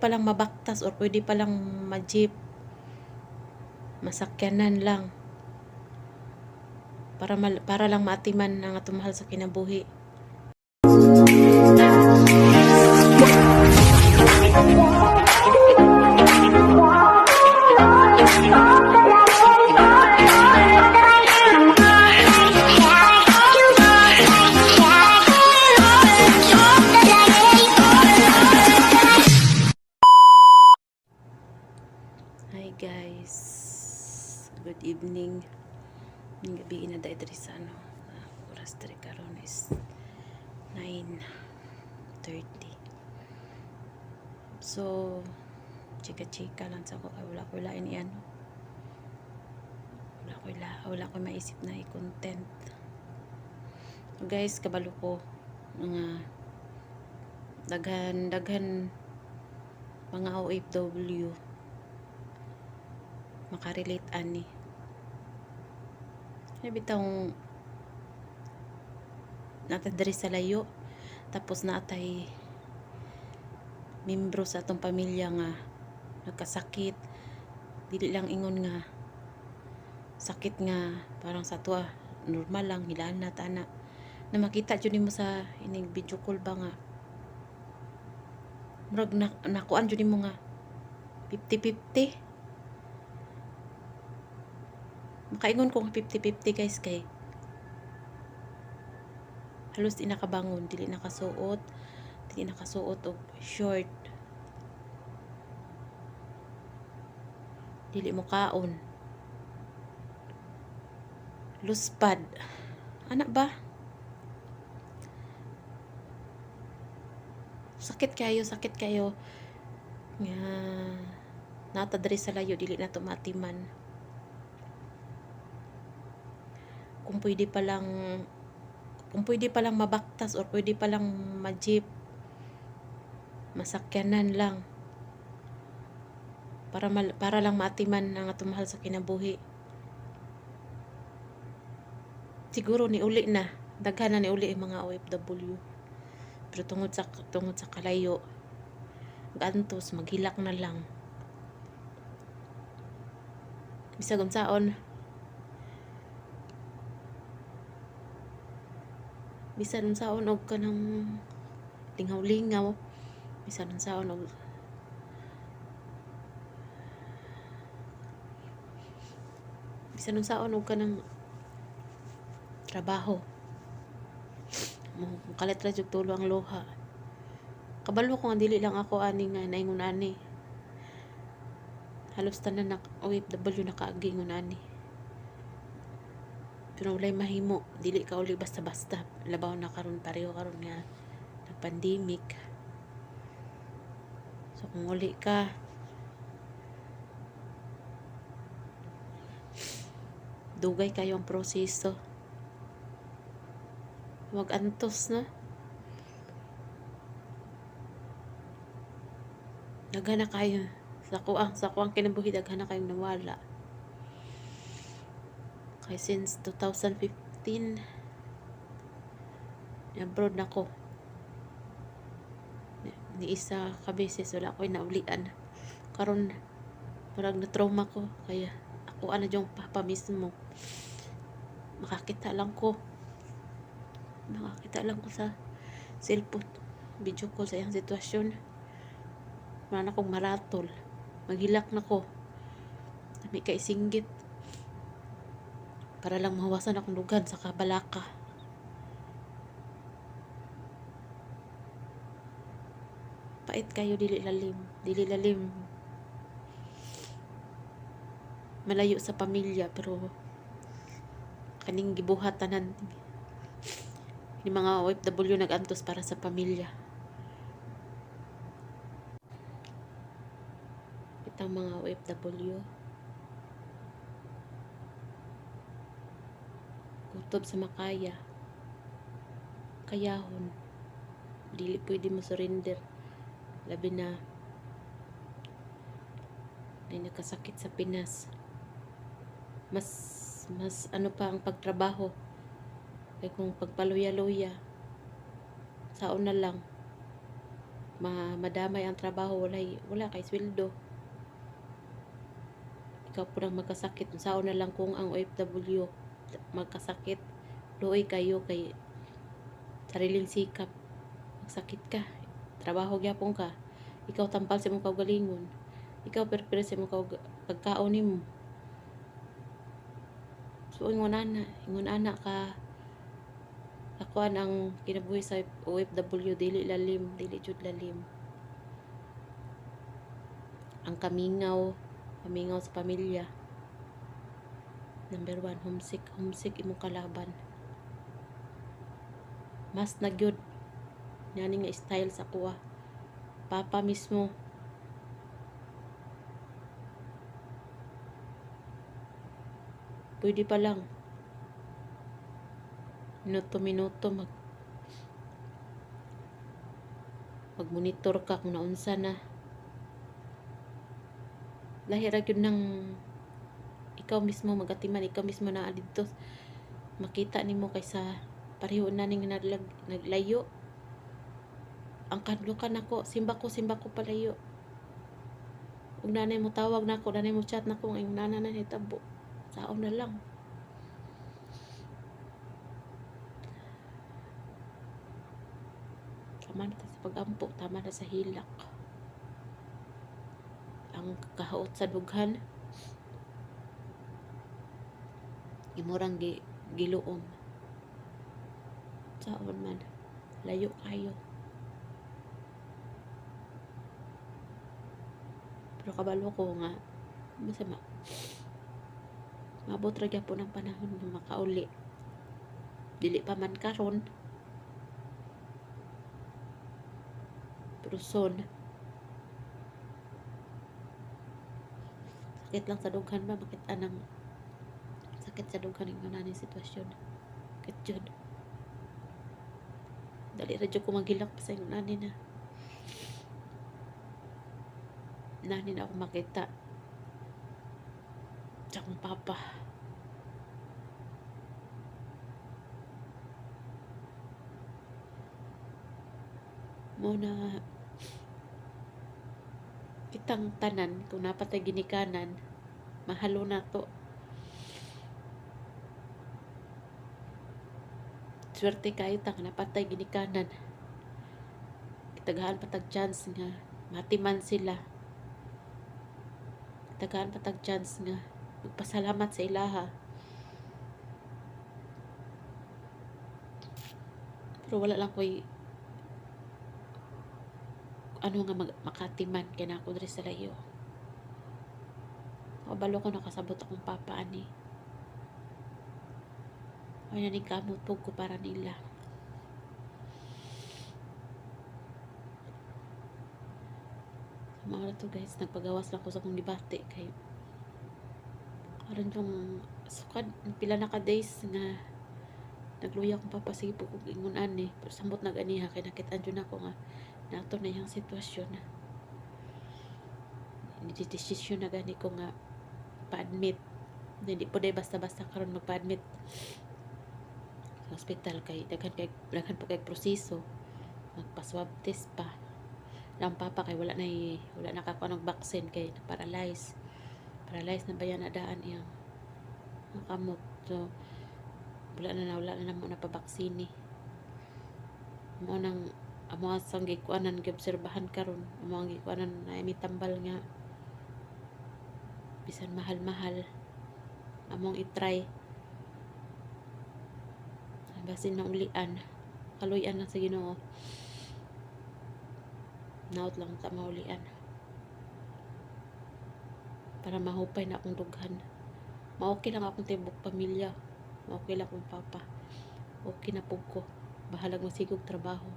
Palang mabaktas or pwede palang ma-jeep, masakyanan lang para lang maatiman ang atong mahal sa kinabuhi. Hi guys, good evening. Ning gabi na dahil diri sa ano, oras diri karon is 9:30. So, chika-chika lang sa ko kay wala ko lain ano. Wala ko maisip na i-content. So guys, kabalo ko mga daghan daghan mga OFW makarelate ani. Kaya bitawng naa ta diri sa layo, tapos naatay membro sa atong pamilya nga nagkasakit. Dili lang ingon nga sakit nga parang sa tuwa normal lang, hilanat ana, na makita jud nimo sa ining video call ba nga murag na, nakuan jud nimo nga 50-50. Makaingon ko nga 50-50, guys, kay halos di nakabangon, dili nakasuot og short, dili mo kaon, luspad anak ba. Sakit kayo, sakit kayo nga nata diri sa layo, dili na to matiman. Kung pwede pa lang mabaktas or pwede pa lang ma-jeep, masakyanan lang para lang maatiman ang atong mahal sa kinabuhi. Siguro ni uli na, daghan na ni uli ang mga OFW, pero tungod sa kalayo, gantos maghilak na lang bisag unsaon, bisan unsaon og kanang lingaw-lingaw, bisan unsaon og kanang trabaho, mo kalit ra jud tulo ang luha. Kabalo ko nga dili lang ako ani nga naingon ani, halos tanan na OFW nakaagi ingon ani, pero walay mahimo, dili ka uli basta-basta, labaw na karon, pareho karon nga nag-pandemic. So kung uli ka, dugay kayo ang proseso. Wag antos na daghan na kayo sa kuang kinabuhi, daghan na kayong nawala kay since 2015 abroad na ko, ni isa ka beses wala ko'y naulian. Karon murag na trauma ko, kaya ako ana yung papa mismo, makakita lang ko sa cellphone, video call sa iyang sitwasyon, wala na kong maratol, maghilak na ko, nami kay singgit para lang mahuwasan akong dugan sa kabalaka. Pait kayo, dili lalim, dili lalim malayo sa pamilya, pero kaning gibuhat tanan ni mga OFW nagantos para sa pamilya. Itang mga OFW kutob sa makaya, kayahon, dili pwede mo surrender, labi na ay nakasakit sa Pinas. Mas mas ano pa ang pagtrabaho kay kung pagpaluya-luya, saon na lang. Madamay ang trabaho, wala kay sweldo. Ikaw po nang magkasakit. Sao na lang kung ang OFW magkasakit, luoy kayo kay sariling sikap. Magsakit ka, trabaho gyapon ka. Ikaw tampal sa imong kaugalingon. Ikaw prepare sa imong pagkaon nimo. So ingon ana ka kakuan ang kinabuhi sa OFW, dili lalim, dili jud lalim. Ang kamingaw, kamingaw sa pamilya. Number 1, homesick, homesick imong kalaban. Mas na gyud ngani nga style sa kuha. Papa mismo. Pwede pa lang. Minuto-minuto mag-monitor ka kung naunsa na. Lahi ra gyud nang ikaw mismo magatiman, ikaw mismo naa didto. Makita nimo kaysa pareho na ning naglayo. Ang kadlukan nako, simba ko palayo. Ug nanay mo tawag nako, nanay mo chat nako, ang nana na hitabo. Saon na lang. Tama na sa pag-ampo, tama na sa hilak. Ang kahaot sa dughan, imurang giluom. Saon man, layo kayo. Pero kabalo ko nga, masama. Maabot ra gyapon ang panahon nga makauli. Dili pa man karon. Pero soon. Sakit lang sa dughan ba, makita ng sakit sa dughan yung naning sitwasyon. Sakit jud. Dali ra jud ko maghilak pa sa ingon ani na. Nani na ako makita sa akong papa. Mo na kitang tanan, kung napatay ginikanan, mahalo na to. Swerte kayo ta nga napatay ginikanan. Kitagahan patag chance nga matiman sila. Kitagahan patag chance nga magpasalamat sa ilaha. Pero wala lang ko'y ano nga makatiman kay na ako diri sa layo. Kabalo ko nakasabot akong papa ani. Ay naningkamot pug ko para nila. So, mao na to guys, nagpagawas lang ko sa akong gibati kay karon yung sukad pila na ka days nga nagluya akong papa, sige po kog ingon ani, pero samot nag-aniha kay nakit-an jud nako nga nato na iyang sitwasyon. Ni desisyon na gani ko nga pa-admit. Hindi po day basta-basta karon magpa-admit sa hospital kay daghan po kay proseso, magpa-swab test pa. Lang papa kay wala na kakuha ng vaccine kay na-paralyze. Paralyze na ba yan na daan iyang ang kamot. So wala na namo na pa-vaccine. Mo nang amo asang gikuanan giobserbahan karon, amo ang gikuanan na mi tambal nga bisan mahal-mahal among i-try. Basin na ulian, kaluyan lang sa Ginoo. Naot lang ta maulian para mahupay na akong dughan. Ma-okay lang akong tibok pamilya, ma-okay lang akong papa, okay na pug ko, bahalag masigog trabaho.